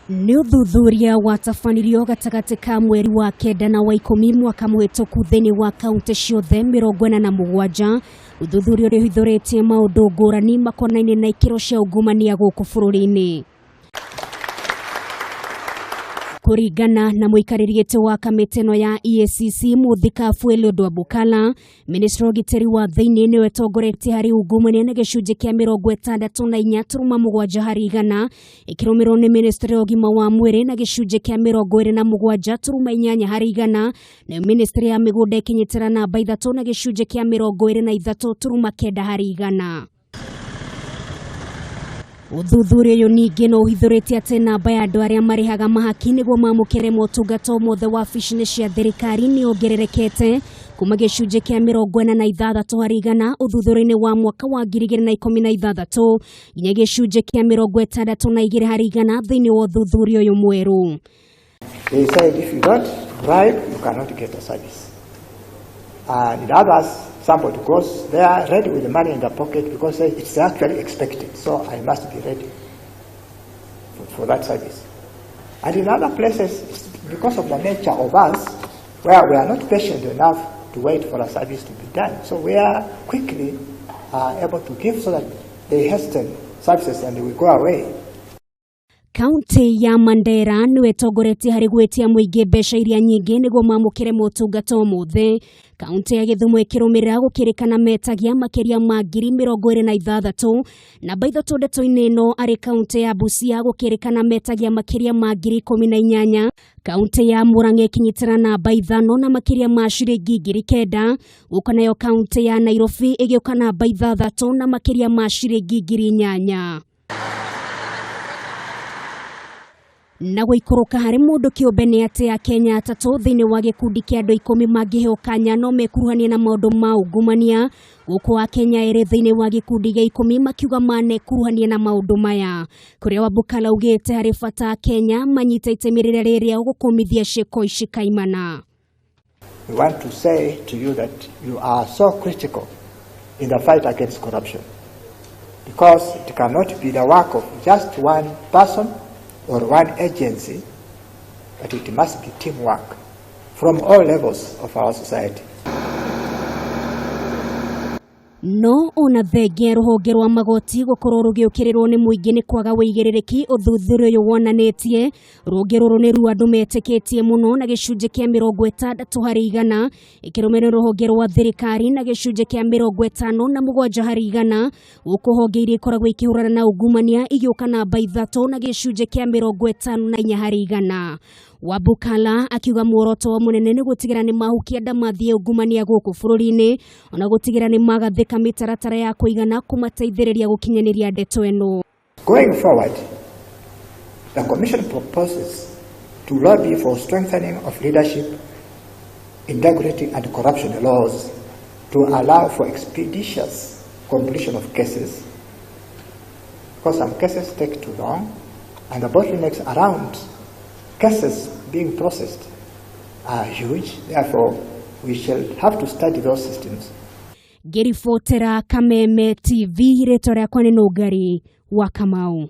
Nĩ ũthuthuria watabanirio gatagatĩ ka mweri wa 9 na wa 10 mwaka mũhĩtũku thĩinĩ wa kaunti ciothe 47. Ũthuthuria ũrĩa ũhithũrĩtie maũndũ ngũrani makonainie na ikĩro cia ungumania gũkũ bũrũri-inĩ. Kũringana na mũikarĩri gĩtĩ wa kamĩtĩ ĩno ya EACC mũthikabu Eliud Wabukala, ministry wa ũgitĩri wa thĩinĩ nĩwe ĩtongoretie harĩ ungumania na gĩcunjĩ kĩa 64.7 harĩ igana, ĩkĩrũmĩrĩrwo nĩ ministry ya ũgima wa mwĩrĩ na gĩcunjĩ kĩa 27.8 harĩ igana, nayo ministry ya mĩgũnda ĩkĩnyitĩra namba 3 na gĩcunjĩ kĩa 23.9 harĩ igana. Ũthuthuria ũyũ ningĩ no ũhithũrĩtie atĩ namba ya andũ arĩa marĩhaga mahaki nĩguo mamũkĩre motungata o mothe wabici-inĩ cia thirikari nĩ yongererekete kuma gĩcunjĩ kĩa 46 harĩ igana ũthuthuria-inĩ wa mwaka wa 2016 nginya gĩcunjĩ kĩa 62 harĩ igana thĩinĩ wa ũthuthuria ũyũ mwerũ. They said if you don't bribe, you cannot get a service. And in others, somebody goes there ready with the money in the pocket because it's actually expected, so I must be ready for that service. And in other places, it's because of the nature of us, where we are not patient enough to wait for a service to be done. So we are quickly able to give so that they hasten services and we go away. Kaunti ya Mandera nĩwe ĩtongoretie harĩ gwĩtia mũingĩ mbeca iria nyingĩ nĩguo mamũkĩre motungata o mothe. Kaunti ya Gĩthumo ĩkĩrũmĩrĩra gũkĩrĩkana metagia makĩria ma 26,000. Namba 3 ndeto-inĩ ĩno arĩ kaunti ya Busia gũkĩrĩkana metagia makĩria ma 18,000. Kaunti ya Murang'a ĩkĩnyitĩra namba 5 na makĩria ma ciringi 9,000. Gũkũ nayo kaunti ya Nairobi ĩgĩũka namba 6 na makĩria ma ciringi 8,000. Na gũikũrũka harĩ mũndũ kĩũmbe nĩ atĩ Akenya 3 thĩinĩ wa gĩkundi kĩa andũ 10 mangĩheo kanya no mekuruhanie na maũndũ ma ungumania. Gũkũ Akenya 2 thĩinĩ wa gĩkundi gĩa 10 makiuga manekuruhania na maũndũ maya. Kũrĩa Wabukala augĩte harĩ bata Akenya manyite itemi rĩrĩa rĩrĩa gũkũmithia ciĩko ici kaimana. We want to say to you that you are so critical in the fight against corruption, because it cannot be the work of just one person or one agency, but it must be teamwork from all levels of our society. No ona thengia rũhonge rwa magoti gũkorwo rũgĩũkĩrĩrwo nĩ mũingĩ nĩ kwaga wĩigĩrĩrĩki, ũthuthuria ũyũ wonanĩtie rũhonge rũrũ nĩ ruo andũ metĩkĩtie mũno na gĩcunjĩ kĩa 60 harĩ igana, ĩkĩrũmĩrĩrwo rũhonge rwa thirikari na gĩcunjĩ kĩa 57 harĩ igana, gũkũ honge iria ikoragwo ikĩhũrana na ungumania igĩũka namba 3 na gĩcunjĩ kĩa 54 harĩ igana. Wabukala akiuga muoroto wa mũnene nĩ gũtigĩra nĩ mahukia ndamathie ungumania gũkũ bũrũri-inĩ, ona gũtigĩra nĩ magathĩka mĩtaratara ya kũigana kũmateithĩrĩria gũkinyanĩria ndeto ĩno. Going forward, the Commission proposes to lobby for strengthening of leadership, integrity and corruption laws to allow for expeditious completion of cases, because some cases take too long and the bottlenecks around cases being processed are huge. Therefore, we shall have to study those systems. Ngĩribotera Kameme TV, rĩtwa rĩakwa nĩ Nũngari wa Kamau.